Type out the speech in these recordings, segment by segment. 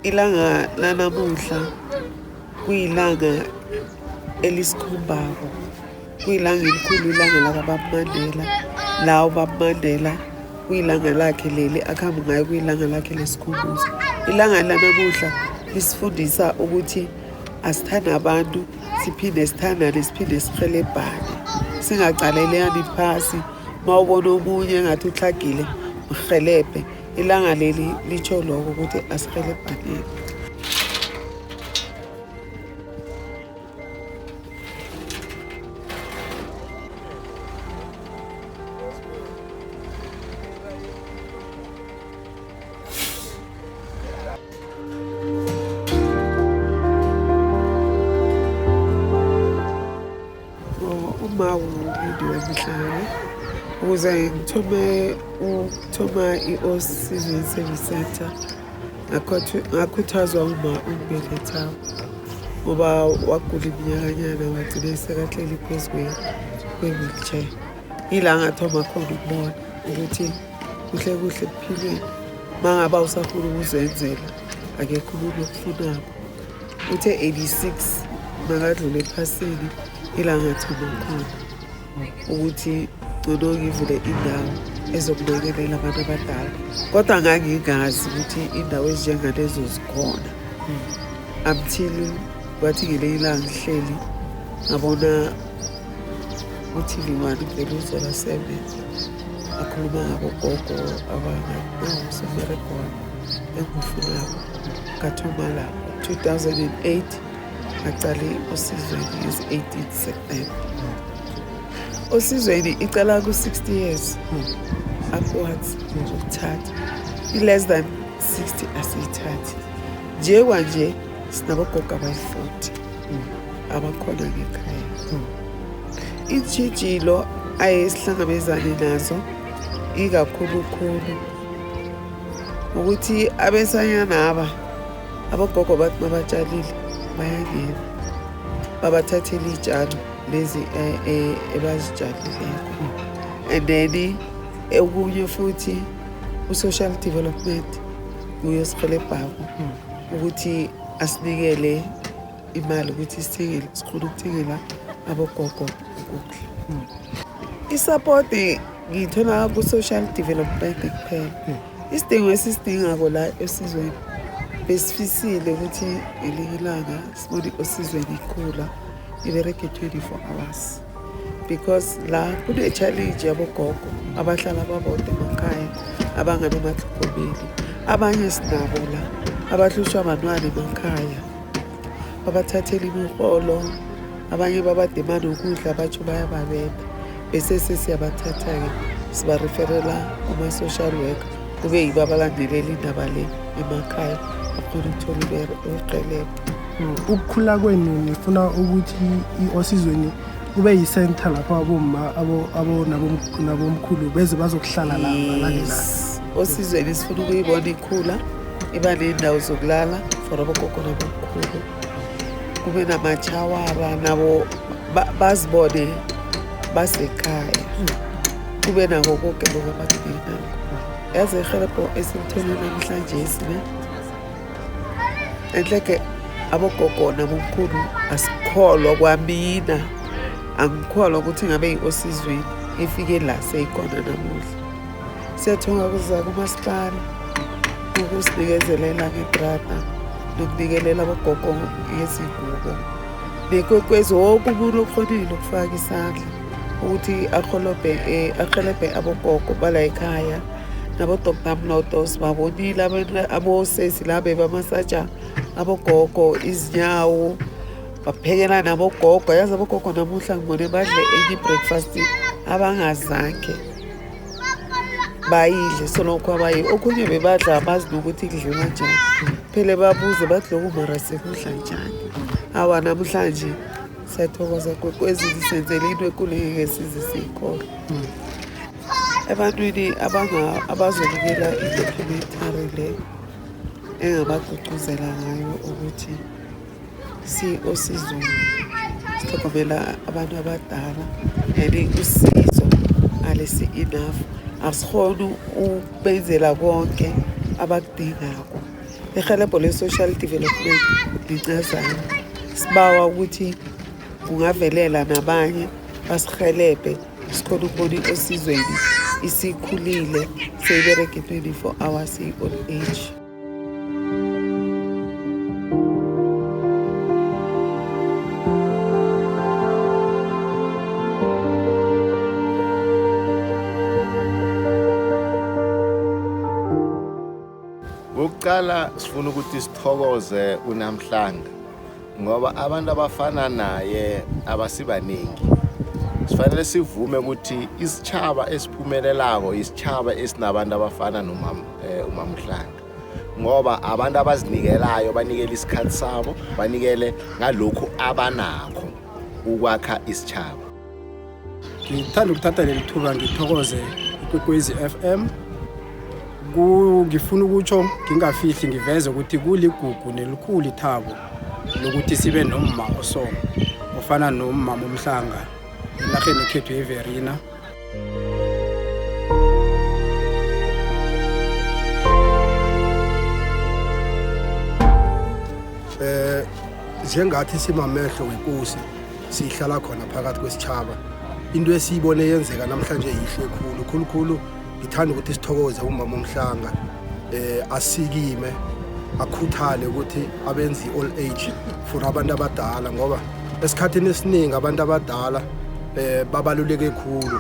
Ilanga lanamuhla kuyilanga elisikhombako, kuyilanga elikhulu, ilanga lakababa Mandela. La ubaba Mandela kuyilanga lakhe leli akuhamba ngayo, kuyilanga lakhe lesikhumbuzo. Ilanga lanamuhla lisifundisa ukuthi asithande abantu, siphinde sithandane, siphinde sihelebhane, singacalelani phasi. Uma ubona omunye engathi utlhagile, mhelebhe. Ilanga leli litsho lokho ukuthi asihelebhaneni. Uma uLindiwe Mhlanga, ukuze ngithome ukuthoma i-Osizweni Service Centre, ngakhuthazwa uma ongibelethako ngoba wagula iminyakanyana wagcina esekahleli phezu kwe-wheelchair. Ila ngathoma khona ukubona ukuthi kuhle kuhle ekuphileni uma ngabe awusafuni ukuzenzela akekho umuntu okufunako. Uthe 86 makadlule ephasini, ila ngathoma khona ukuthi ngcono ngivule indawo ezokunakelela abantu abadala, kodwa ngangingazi ukuthi indawo ezinjengalezo zikhona until kwathi ngelinye ilanga ngihleli ngabona u-TV1 kuvela uZola 7 akhuluma ngabogogo abangawo wami engiwufunako. Ngathoma lapho 2008 ngaqale Osizweni ngezi-18 September. Osizweni icala ku-60 years upwards ukuthatha, i-less than 60 asiyithathi. Nje kwanje sinabogogo abayi-40 abakhona ngekhaya. Iintjhijilo ayesihlangabezane nazo ikakhulukhulu ukuthi abesanyana aba abogogo bathi mabatshalile bayangena babathathele iy'tshalo lezi ebazitshalileko. And then okunye futhi u-social development nguye osihelebhako ukuthi asinikele imali ukuthi sithengele, sikhona ukuthengela abogogo ukudla. Isapoti ngiyithola ku-social development kuphela. Isidingo esisidingako la Osizweni, besifisile ukuthi ngelinye ilanga sibone Osizweni ikhula iberege 24 hours, because la kune-challenge yabogogo abahlala babodwa emakhaya abanganamatlhogomeli. Abanye sinabo la abahlushwa abantwana emakhaya, babathathela imirholo, abanye babadima nokudla, batsho bayababetha, bese sesiyabathatha-ke sibareferela kuma-social worker, kube yibo abalandelela indaba le emakhaya, bakhona ukuthola urhelebho. Ukukhula kwenu nifuna ukuthi i-Osizweni kube yi-center lapho abomma nabomkhulu beze bazokuhlala la balale la. Yes. Osizweni sifuna ukuyibona ikhula, iba ney'ndawo zokulala for abogogo nabomkhulu, kube namashawara nabo bazibone basekhaya, kube nako konke lokhu abakudingako. Yazi ihelebho esilithole namhlanje sine enhleke abogogo nabomkhulu, asikholwa kwamina, angikholwa ukuthi ngabe i-Osizweni ifike la seyikhona namuhla. Siyathokoza kumasipala ukusinikezelela ngedrata nokunikelela abogogo ngezingubo neKwekwezi. Woke umuntu okhonile ukufaka isandla ukuthi ahelebhe abogogo bala ekhaya, nabo-Dr Mnoto sibabonile, abosesi la bebamasaja abogogo izinyawo, baphekela nabogogo. Yazi abogogo namuhla ngibone badle enye i-breakfast abangazange bayidle solokhu abaye. Okhunye bebadla abazi nokuthi kudliwa njani, phele babuze bathi lokhu mara sekudla njani. Awa, namhlanje siyathokoza Kwekwezi, senzele into ekulu engeke size siyikholwe. Ebantwini abazobukela i-documentary le, engabagcugcuzela ngayo ukuthi si-Osizweni sitlhogomela abantu abadala and usizo alisi enough, asikhoni ukubenzela konke abakudingako. Irhelebho le-social development lincazana. Sibawa ukuthi kungavelela nabanye basihelebhe sikhona ukubona i-Osizweni isikhulile seyiberega i-24 hours iyi-old age. Kokuqala sifuna ukuthi sithokoze uNamhlanga ngoba abantu abafana naye abasibaningi. Sifanele sivume ukuthi isitjhaba esiphumelelako isitjhaba esinabantu abafana nomam eh, uMamhlanga ngoba abantu abazinikelayo banikele isikhathi sabo banikele ngalokhu abanakho ukwakha isitjhaba. Ngithanda ukuthatha leli thuba ngithokoze iKwekwezi FM. Ngifuna ukutsho ngingafihli ngiveze ukuthi kuligugu nelikhulu ithabo lokuthi sibe nomma oso ofana nomama uMhlanga enarheni ekhethu yeVerina. Njengathi simamehlo wenkosi sihlala khona phakathi kwesitjhaba, into esiyibone yenzeka namhlanje yihle khulu khulukhulu. Ngithanda ukuthi sithokoze umama uMhlanga, asikime akhuthale ukuthi abenze i-old age for abantu abadala, ngoba esikhathini esiningi abantu abadala babaluleke khulu.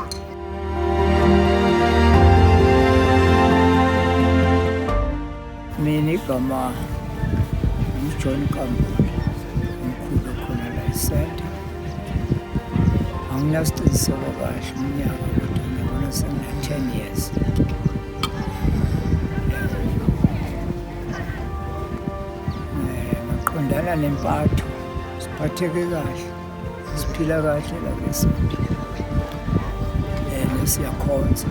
Mina igama uJohn Kambule, umkhulu khona la esenta. Anginasiqiniseko kahle umnyaka, kodwa ngiyabona sengina-10 years. Maqondana nempatho, siphatheke kahle, siphila kahle la kulesonto and siyakhonza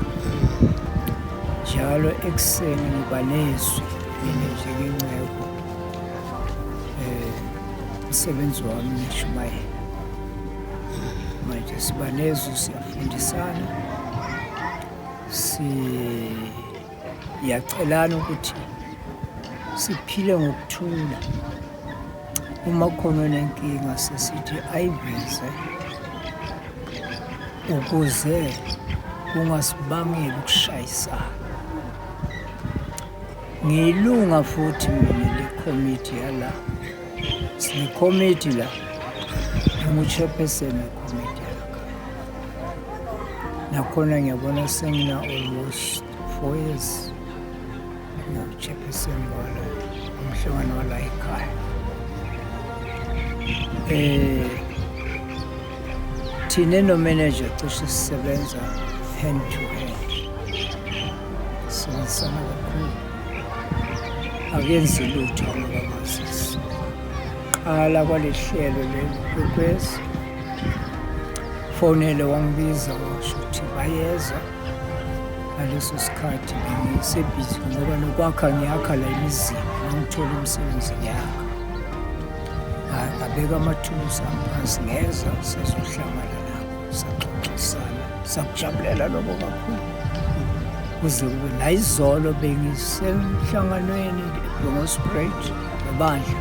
njalo ekuseni. Ngiba nezwi mina njengenceku, umsebenzi wami ngishumayela. Manje siba nezwi, siyafundisana, siyacelana ukuthi siphile ngokuthula. Uma khona onenkinga, sesithi ayiveze ukuze kungasibangeli ukushayisana. Ngiyilunga futhi mina le komiti yala, sinekomiti la, ngingu-chairperson wekomiti yalakhaya. Nakhona ngiyabona sengina almost 4 years ngu-chairperson wala umhlangano wala ekhaya. Thina no-manager cishe sisebenza hand to hand, sisebenzisana kakhulu. Akenzi lutho angakabazisi. Qala kwalehlelo leli Kwekwezi fonele wangibiza, washo ukuthi bayeza. Ngaleso sikhathi bengisebhizi ngoba nokwakha ngiyakha la emizini, mangithola umsebenzi ngiyakha. Ngabeka amathuluzi ami phansi, ngeza sazohlangana nabo, saxoxisana, sakujabulela lokho kakhulu kuze kube nayizolo. Bengisemhlanganweni eBronkhorstspruit nebandla,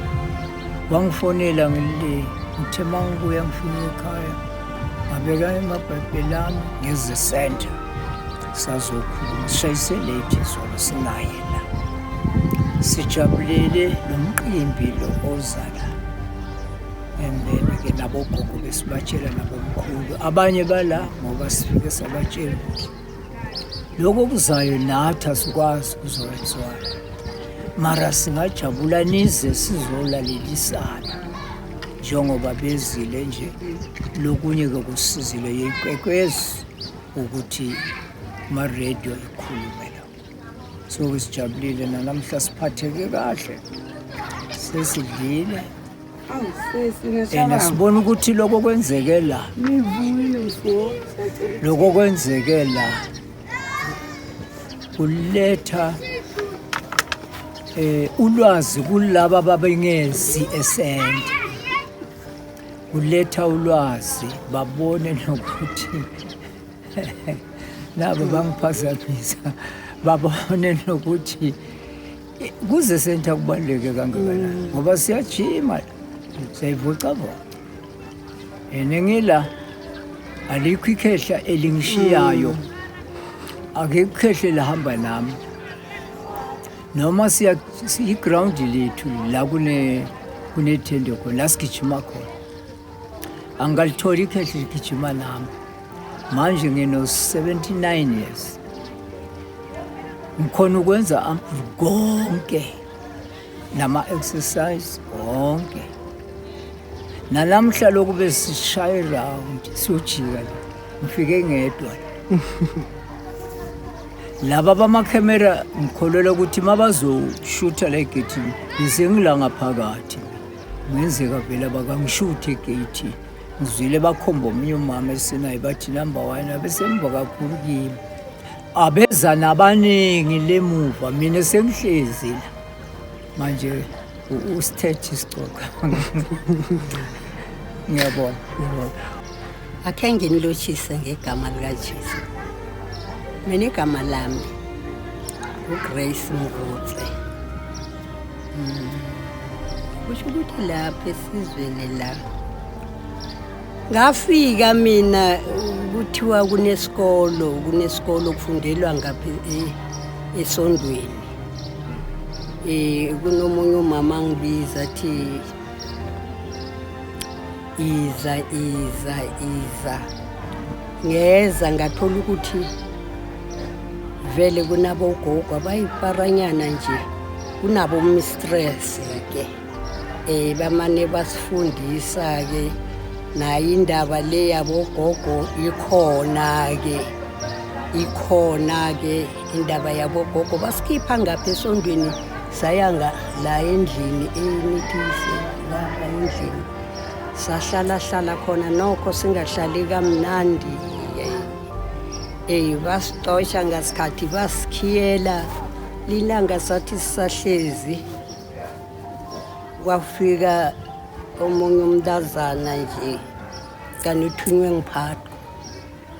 wangifonela ngile. Ngithe uma ngibuya ngifike ekhaya, ngabeka emabhayibheli ami, ngeze center sazokhuluma. Sishayise late izolo, sinaye la, sijabulele lo mqimbi lo oza la. And then-ke nabogogo besibatshela, nabomkhulu abanye bala, ngoba sifike sabatshela ukuthi lokho okuzayo nathi asikwazi kuzowenziwana, mara singajabula nize sizolalelisana njengoba bezile nje. Lokunye-ke kusizile yeKwekwezi ukuthi ma-radio ikhulume la. So sijabulile nanamhla, siphatheke kahle, sesidlile and sibona ukuthi lokho kwenzeke la, lokho kwenzeke la kuletha ulwazi kulaba babengezi esente, kuletha ulwazi babone nokuthi nabo bangiphazamisa, babone nokuthi Kuze sentha kubaluleke kangakanani ngoba siyajima siyayivocavoca. And ngila alikho ikhehla elingishiyayo. Akekho ikhehla elihamba nami. Noma siya i-ground lethu la kune kunethende khona la sigijima khona. Angalitholi ikhehla ligijima nami. Manje ngino 79 years. Ngikhona ukwenza konke nama exercise wonke. Nalamhla lokhu besishaya round siyojika la. Ngifike ngedwa. Laba bamakhemera ngikholelwa ukuthi mabazoshutha la egethini ngisengila ngaphakathi. Kungenzeka vele abakangishuthe egeyithini. Ngizwile bakhomba omunye umama esinaye bathi number one abesemva kakhulu kimi. Abeza nabaningi lemuva mina sengihlezi la. Manje usithethe isicoca. Ngiyabonga. Akhe nginilotshise ngegama likaJesu. Mina igama lami uGrace Mrutse. Kusho ukuthi lapha esizweni la ngafika mina kuthiwa kunesikolo kunesikolo kufundelwa ngapha esondweni. Kunomunye umama angibiza athi iza iza iza ngeza ngathola ukuthi vele kunabogogo abayiparanyana nje kunabo mistress ke bamane basifundisa ke nayo indaba le yabogogo ikhona ke ikhona ke indaba yabogogo basikhipha ngapha esondweni saya nga la endlini enithise lapha endlini sahlala hlala khona nokho singahlali kamnandi. Basixosha ngasikhathi basikhiyela lilanga sathi sisahlezi kwafika omunye umntazana nje kanti uthunywe ngiphatho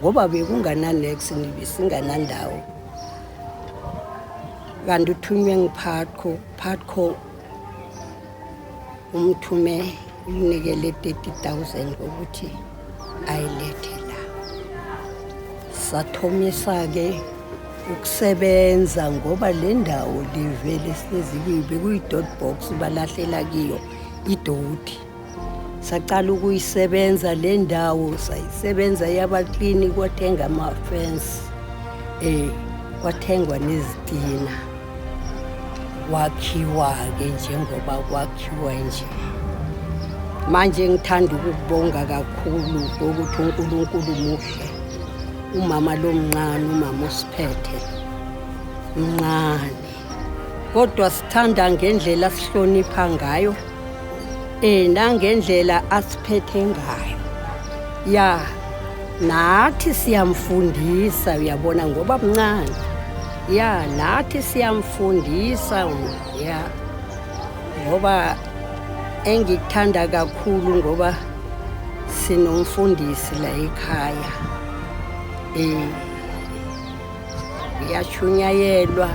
ngoba bekungananex singanandawo kanti uthunywe ngiphatho phatho umthume umnikele 30,000 ukuthi ayilethe la. Sathomisa-ke ukusebenza ngoba le ndawo livele sihlezi kuyo bekuyi-dot box balahlela kiyo idoti. Saqala ukuyisebenza le ndawo sayisebenza yaba clean kwathenga ama-fence kwathengwa nezitina kwakhiwa-ke njengoba kwakhiwa nje. Manje ngithanda ukukubonga kakhulu ukuthi uNkulunkulu muhle. Umama lo mncane, umama usiphethe mncane, kodwa sithanda ngendlela asihlonipha ngayo nangendlela asiphethe ngayo. Ya nathi siyamfundisa uyabona ngoba mncane. Ya nathi siyamfundisa ya ngoba engikuthanda kakhulu ngoba sinomfundisi la ekhaya. Uyashunyayelwa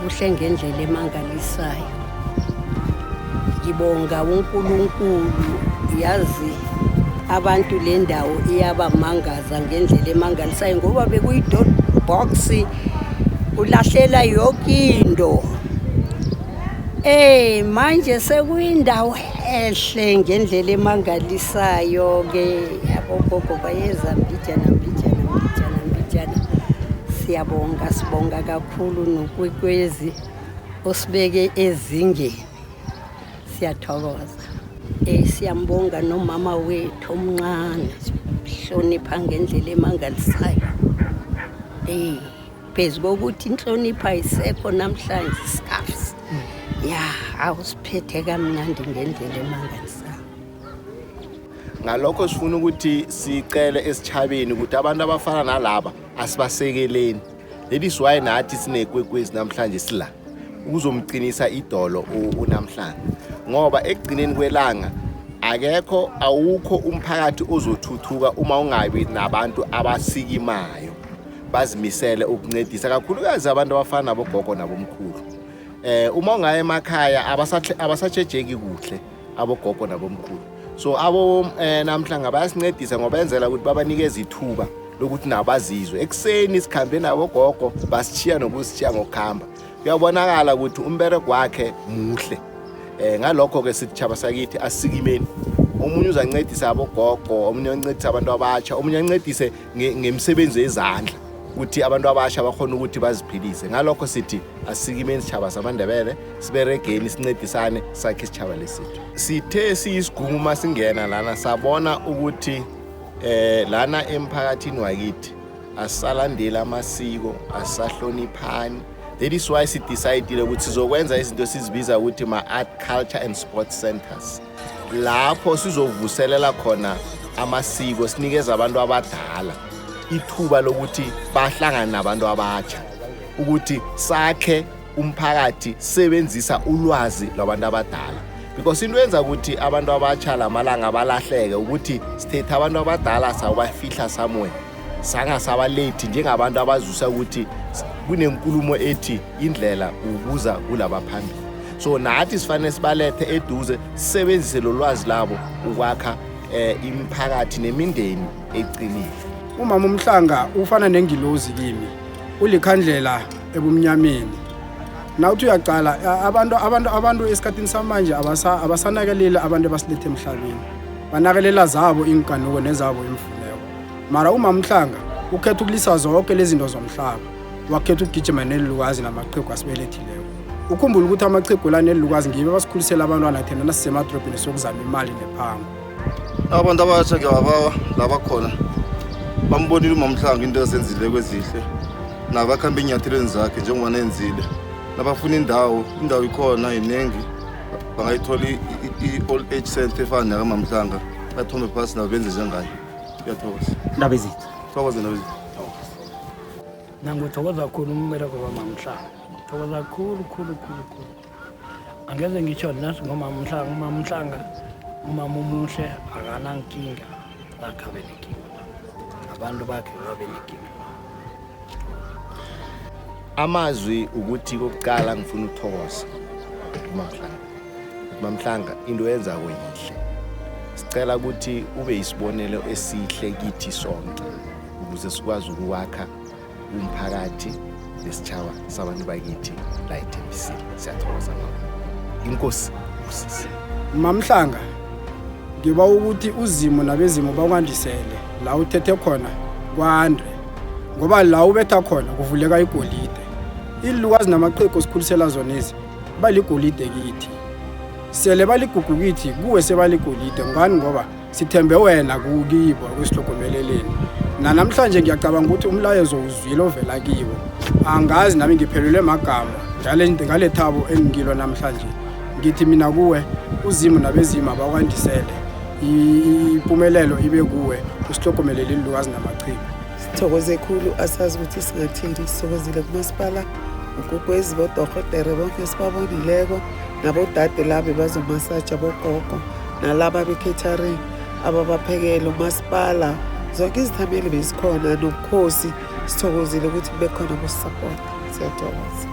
kuhle ngendlela emangalisayo. Ngibonga uNkulunkulu yazi abantu le ndawo iyabamangaza ngendlela emangalisayo ngoba bekuyi-dot box ulahlela yonke into. Manje sekuyindawo ehle ngendlela emangalisayo ke abogogo bayeza mbijana mbijana mbijana mbijana. Siyabonga sibonga kakhulu noKwekwezi osibeke ezingeni. Siyathokoza. Siyambonga nomama wethu omncane sihlonipha ngendlela emangalisayo. Phezu kokuthi inhlonipho ayisekho namhlanje scarce. Ya awusiphethe kamnandi ngendlela emangalisayo. Ngalokho sifuna ukuthi sicele esichabeni ukuthi abantu abafana nalaba asibasekeleni. That is why nathi sineKwekwezi namhlanje sila ukuzomqinisa idolo unamhlanje, ngoba ekugcineni kwelanga akekho awukho umphakathi ozothuthuka uma ungabi nabantu abasikimayo bazimisele ukuncedisa kakhulukazi abantu abafana nabogogo nabomkhulu. Uma ungaya emakhaya abasatshejeki kuhle abogogo nabomkhulu. So abo namhlanga bayasincedisa ngoba benzela ukuthi babanikeze ithuba lokuthi nabo bazizwe. Ekuseni sikhambe nabogogo, basishiya nokusishiya ngokuhamba. Kuyabonakala ukuthi umbereko wakhe muhle. Ngalokho-ke sitshaba sakithi asikimeni. Omunye uzancedisa abogogo, omunye uncedisa abantu abatsha, omunye ancedise ngemisebenzi yezandla ukuthi abantu abasha bakhona ukuthi baziphilise. Ngalokho sithi asikimeni sitshaba samaNdebele, siberegeni, sincedisane, sakhe isitshaba lesithu. Sithe siyisigungu uma singena lana sabona ukuthi lana emphakathini wakithi asisalandeli amasiko, asisahloniphani. That is why sidecidile ukuthi sizokwenza izinto esizibiza ukuthi ma-art, culture and sports centers, lapho sizovuselela khona amasiko, sinikeza abantu abadala ithuba lokuthi bahlangane nabantu abatsha, ukuthi sakhe umphakathi sebenzisa ulwazi lwabantu abadala, because into yenza ukuthi abantu abatsha lamalanga balahleke ukuthi sithethe abantu abadala sawubafihla somewhere, sangasabalethi njengabantu abazusa ukuthi kunenkulumo ethi indlela ubuza kulabaphambili. So nathi sifanele sibalethe eduze, sisebenzise lo lwazi labo ukwakha imiphakathi nemindeni eqinile. Umama uMhlanga ufana nengilozi kimi, ulikhandlela ebumnyameni. Nawuthi uyaqala abantu esikhathini samanje abasanakeleli abantu abasilethe emhlabeni, banakelela zabo inkanuko nezabo imfuneko. Mara umama uMhlanga ukhetha ukulisa zonke lezi zinto zomhlaba, wakhetha ukugijima nelilukazi namaqhegu asibelethileko. Ukhumbule ukuthi amaqhegu la nelilukazi ngibo abasikhulisela abantwana thina nasisemadorobheni siyokuzama imali nephango. Abantu abatsha ngiyababawa la bakhona, bambonile uMamhlanga into azenzileko ezihle, nabo bakhambe eenyathelweni zakhe njengoba nenzile. Nabafuna indawo, indawo ikhona inengi, bangayithola i-old age center efana nakaMamhlanga, bathome phasi nabo benze njengaye. Ngiyathokoza. Ndaba ezitha. Thokoza ndaba ezitha. Nanguthokoza khulu umbereko kaMamhlanga, thokoza khulu khulu khulu khulu. Angeze ngitsho nasi ngoMamhlanga. UMamhlanga umama omuhle, akanankinga, akhabe nenkinga, abantu bakhe babe nenkinga. Amazwi ukuthi kokuqala ngifuna ukuthokoza kuMamhlanga. Mamhlanga, into yenzako yihle. Sicela ukuthi ube isibonelo esihle kithi sonke ukuze sikwazi ukuwakha umphakathi nesitshaba sabantu bakithi la eThembisile. Siyathokoza mama. Inkosi usisi. Mamhlanga, ngiba ukuthi uzimo nabezimo bakwandisele la uthethe khona kwande, ngoba la ubetha khona kuvuleka igolide. Ilukazi namaqhegu sikhulisela zona ezi baligolide kithi, sele baligugu kithi, kuwe sebaligolide. Ngani? Ngoba sithembe wena kukibo ekusihlogomелeleni. Nanamhlanje ngiyacabanga ukuthi umlayezo uzwile ovela kibo. Angazi nami ngiphelelwe magama ngale thabo engingilo namhlanje. Ngithi mina kuwe, uzimu nabezimu abakwandisele, impumelelo ibe kuwe, usihlogomelele ilukazi namachegu. Sithokoze khulu, asazi ukuthi singathini. Sithokozile kumasipala, uGugwezi, bodorhotere bonke esibabonileko, nabodade laba bazomasaja bogogo, nalaba be-catering ababaphekela, umasipala, zonke izithameli bezikhona, nobukhosi. Sithokozile ukuthi kube khona kusisapota. Siyathokoza.